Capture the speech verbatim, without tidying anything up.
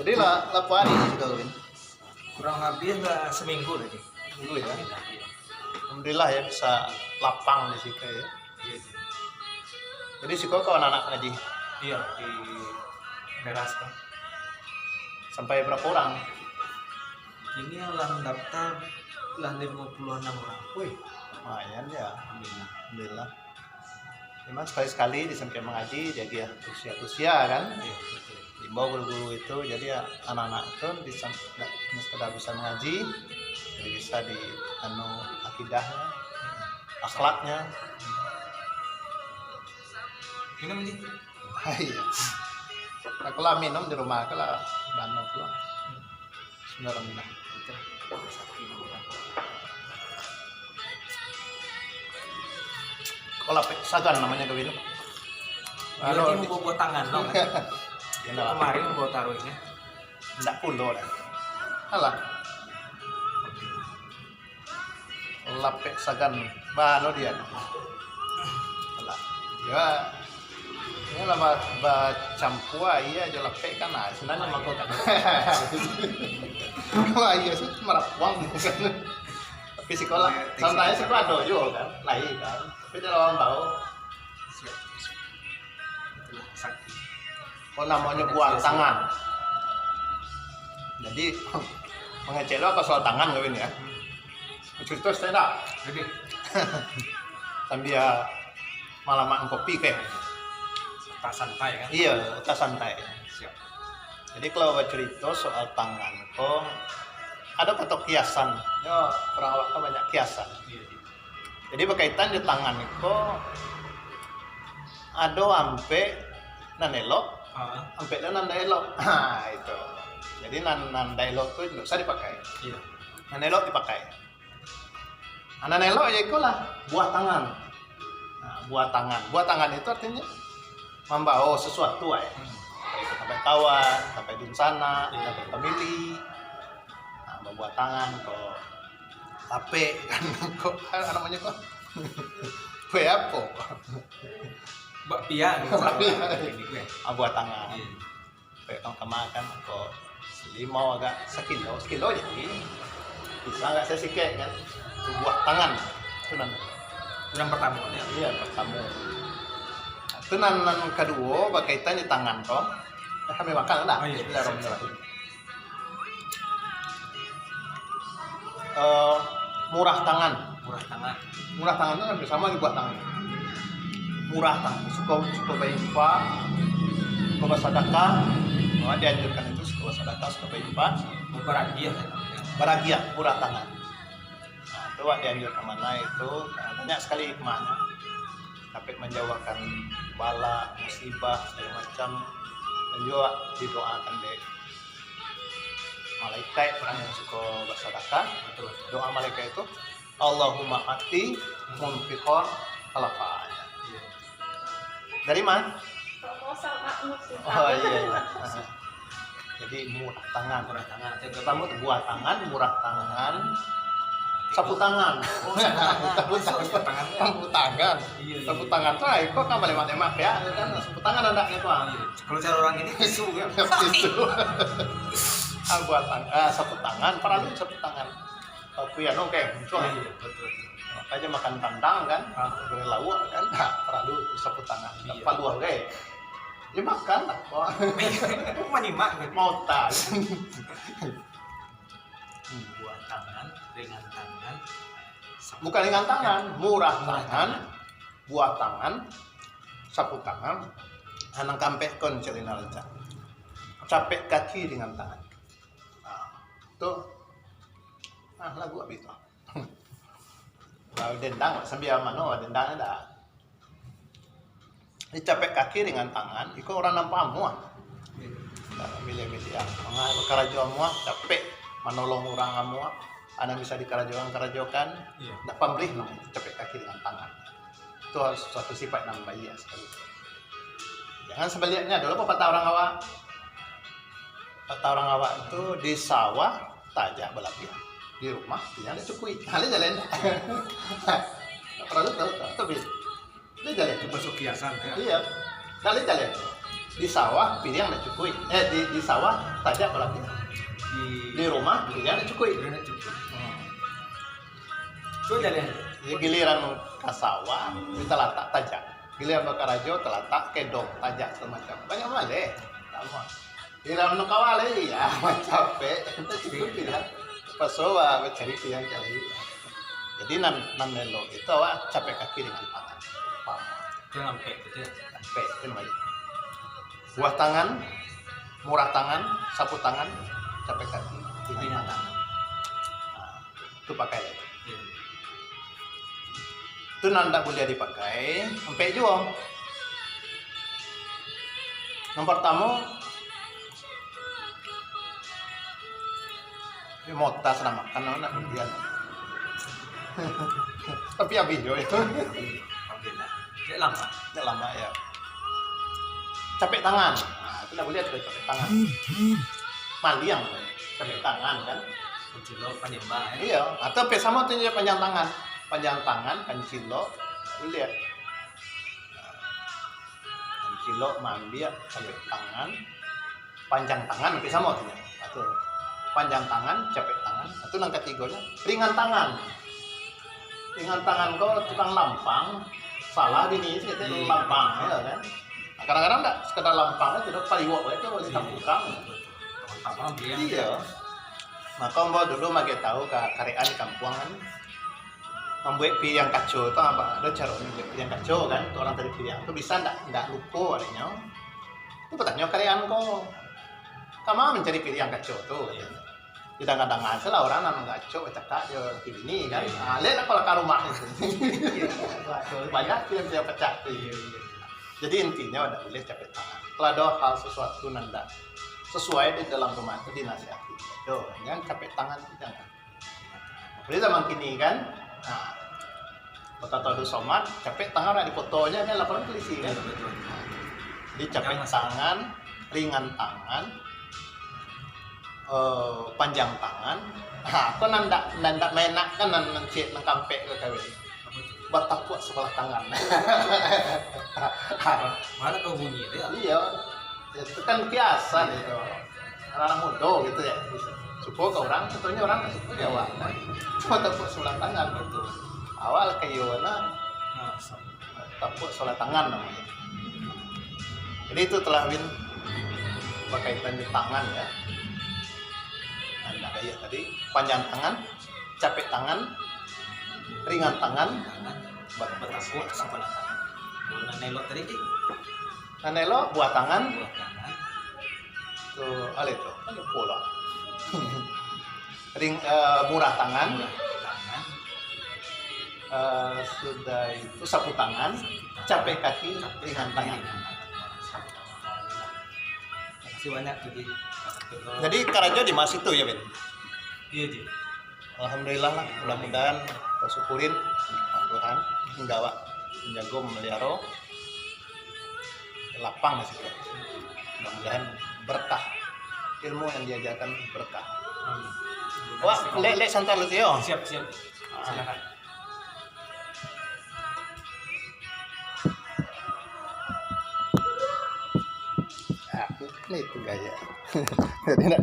Jadi lah, lah berapa hari di situ, Win? Kurang lebih lah seminggu lah, Ji. Seminggu, ya? Alhamdulillah, ya, bisa lapang di situ, ya. Iya, Ji. Jadi, siko kawan anak ngaji? Iya, di teras, kan. Sampai berapa orang? Ini yang lah mendaftar lah lima puluh enam orang. Wih, lumayan, ya. Alhamdulillah. Alhamdulillah. Memang sekali-sekali di samping mengaji, jadi ya, usia-usia, kan? Iya, betul. Imbau guru-guru itu, jadi ya, anak-anak tu di sam-, nggak hanya sekedar bisa mengaji, jadi bisa di, anu, akidahnya, akhlaknya. Minum, Ji. Iya. Aku lah minum di rumah, aku lah, anu, aku lah. Bismillahirrahmanirrahim. Kalau pe-, sagan namanya kawin. Anu, di- mau buat tangan, no, kan? Iya, no. Kemarin mau taruh ini. Ndak pulo dah. Alah. Lapek sagan. Bano dia. Alah. Ya. Ini lah ba-, bacampua aia jo lapek kan. Nah, sebenarnya mako kan. Kalau aia tu marapuang kan. Tapi siko lah, santai siko ado juo kan. Lain kan. Tapi dalam bau. Siap. Itulah sakti. Oh, namanya buah tangan. Jadi, mangecek lo apa soal tangan kawin ya? Cerita saya tak? Jadi. Sambil malam makan kopi keh. Tak santai kan? Iya, tak santai. Siap. Jadi kalau bacerita soal tangan ko, ada kato kiasan. Yo, urang awak kan banyak kiasan. Iya, iya. Jadi, bakaitan jo tangan ko, ado ampek nan elok, ha, ampek tu nan ndak elok. Ha, itu. Jadi, nan, nan ndak elok tu ndak usah dipakai. Iya. Nan elok dipakai. Nah, nan elok ya ikolah, buah tangan. Nah, buah tangan. Buah tangan itu artinya mambawa sesuatu, ai. Hmm. Tampek kawan, tampek dunsanak, iya, tampek famili. Nah, babuah tangan ko. Lapek kan, ko, apa namanya ko? Kue apo? Bakpia. Bakpia. Ini kue. Ah, buah tangan. Iya. Kue tong kama kan, ko limau agak sakilo, sakilo jadi. Pisang agak sasikek kan. Itu buah tangan. Itu nan. Itu nan pertamo, ya? Iya, pertamo. Itu nan, nan kaduo, bakaitan di tangan ko. Nah, kami makan lah. Oh, iya. Bismillahirrahmanirrahim. Eh, murah tangan. Murah tangan. Murah tangan tu hampir samo jo buah tangan. Murah tangan, suko, suko bainfak, suko basadakah. Memang dianjurkan itu suko basadakah, suko bainfak. Baragiah, ya? Baragiah, murah tangan. Nah, itu awak dianjurkan mano itu, banyak sekali hikmahnyo. Sampai manjauhkan bala, musibah, segala macam. Dan juga didoakan dek malaikat, urang yang suko basadakah. Betul, betul. Doa malaikat itu, "Allahumma a'ti munfiqan khalafan." Iya. Dari mana? Proposal, Pak, musibah. Oh, iya, iya. Jadi, murah tangan. Murah tangan. Jadi, pertama tu buah tangan, murah tangan, sapu tangan. Oh, sapu tangan. Sapu tangan. Sapu tangan. Iya, iya. Sapu tangan tu, ai, kok kan balemak-lemak, ya, kan? Sapu tangan andaknyo tu, ah. Iya. Kalau cara urang ini, tisu, ya. Tisu. Ah, buah tang-, ah, sapu tangan, paralu sapu tangan. Tapi anu, kayak muncul. Iya, iya, betul. Makanya makan kandang, kan? Ah. Goreng lauak, kan? Nah, paralu sapu tangan. Iya. Paluah, kayak. Ya, makan lah. Manyimak, kan? Mau tahan. Buah tangan, ringan tangan. Bukan ringan tangan, murah tangan, buah tangan, sapu tangan, anang kampek kon celina rancak. Capek kaki ringan tangan. Nah, tu. Ah, lagu habis tu. Lalu dendang, sambil mano, dendang dah. Dicapek kaki ringan tangan, iko urang nan paham mua. Nah, milih-milih, ah. Manga-, karajo mua, capek manolong urang mua. Anak bisa dikarajokan, karajokan. Iya. Ndak pamrih, no, capek kaki ringan tangan. Itu harus suatu sifat nan baik sekali. Jangan sebaliknya, dulu pepatah urang awak. Pepatah urang awak itu, di sawah tajak balapiah. Di rumah, tinggal dicukui. Nah, dia jalan. Kalau tahu, tahu, tahu, Bin. Dia jalan. Itu masuk kiasan, ya? Iya. Kali jalan. Di sawah piliang ndak cukuik. Eh, di, di sawah tajak balah piliang. Di rumah piliang ndak cukuik. Piliang ndak cukuik. Hmm. Tu jaleh. Jadi giliran ka sawah, talatak tajak. Giliran bakarajo, talatak kedong, tajak, samacam. Banyak maleh. Giliran nu kawali, ya, capek. Itu cukuik piliang. Paso, ah, bacari piliang cari. Jadi nan, nan elok itu awak capek kaki ringan tangan. Paham? Itu nan ampek tu, ya. Ampek, itu namanya. Buah tangan, murah tangan, sapu tangan, capek kaki, ringan tangan. Nah, itu pakai. Iya. Itu nan ndak buliah dipakai, ampek juo. Yang pertama, Yo, motas lah makan, nak buliah. Tapi habis jo itu. Alhamdulillah. Dek lama. Dek lama, ya. Capek tangan. Nah, itu ndak buliah tu, capek tangan. Maliang, capek tangan kan. Kancilok, panembak, ya. Iya, atau pe samo tu je panjang tangan. Panjang tangan, kancilok, buliah. Kancilok, maambiak, capek tangan. Panjang tangan, hampir samo tu. Nah, tu. Panjang tangan, capek tangan. Nah, tu nan katigonyo, ringan tangan. Ringan tangan ko tukang lampang, salah bini tu kito lampang, ya kan? Nah, kadang-kadang ndak sekadar lampang, itu dah paliwok itu, boleh tukang. Iya. Mako ambo dulu mageh tahu ka karekan di kampuang kan. Mambuek piliang kaco tu, apa ado caro mambuek piliang kaco kan, tu urang tadi piliang tu bisa ndak, ndak lupo arinyo. Tu batanyo karekan ko, "Kama mancari piliang kaco tu?" katonyo. Didanga-danga salah urang nan gaco bacakak jo laki bini kan. Ah, lek lah kalau ka rumah itu. Banyak piliang-piliang pacah tu. Jadi intinyo ndak buliah capek tangan. Kalau ado hal sesuatu nan ndak sesuai di dalam rumah tu dinasihati. Yo, jangan capek tangan tu jangan. Jadi zaman kini kan, nah, bakato Abdul Somad, capek tangan nak dipotonyo kan, laporan polisi kan. Iya, betul. Jadi capek tangan, ringan tangan, eh, panjang tangan. Ha, ko nan ndak, nan ndak maenakkan nan, nan ciek nan kampek ko kawin. Batapuak sabalah tangan. Mana kau bunyi tu ya? Iya. Itu kan kiasan itu. Anak-anak mudo gitu ya. Suko ka urang, contohnya urang suko di awak. Cuma tapuak sabalah tangan. Betul. Awak ka iyo nah. Nah, tapuak sabalah tangan namonyo. Jadi itu telah win bakaitan di tangan ya. Nah, dah kayak tadi, panjang tangan, capek tangan, ringan tangan, bat-, batapuak sabalah tangan. Kalau nan elok tadi, Ki? Nan elok, buah tangan. Buah tangan. Tu, alai tu, kan lupo lah. Ring-, eh, murah tangan. Murah tangan. Eh, sudah itu sapu tangan, capek kaki, ringan tangan. Makasih banyak, Ji. Jadi, karajo di mas itu ya, Ben? Iya, Ji. Alhamdulillah lah, mudah-mudahan tasyukurin Tuhan, hingga awak manjago, mamaliharo, lapang di situ. Mudah-mudahan berkah ilmu yang diajarkan, berkah. Amin. Wak, lek, lek santai lu, yo. Siap, siap. Ah. Silakan. Ah, ini itu gaya. Jadi nak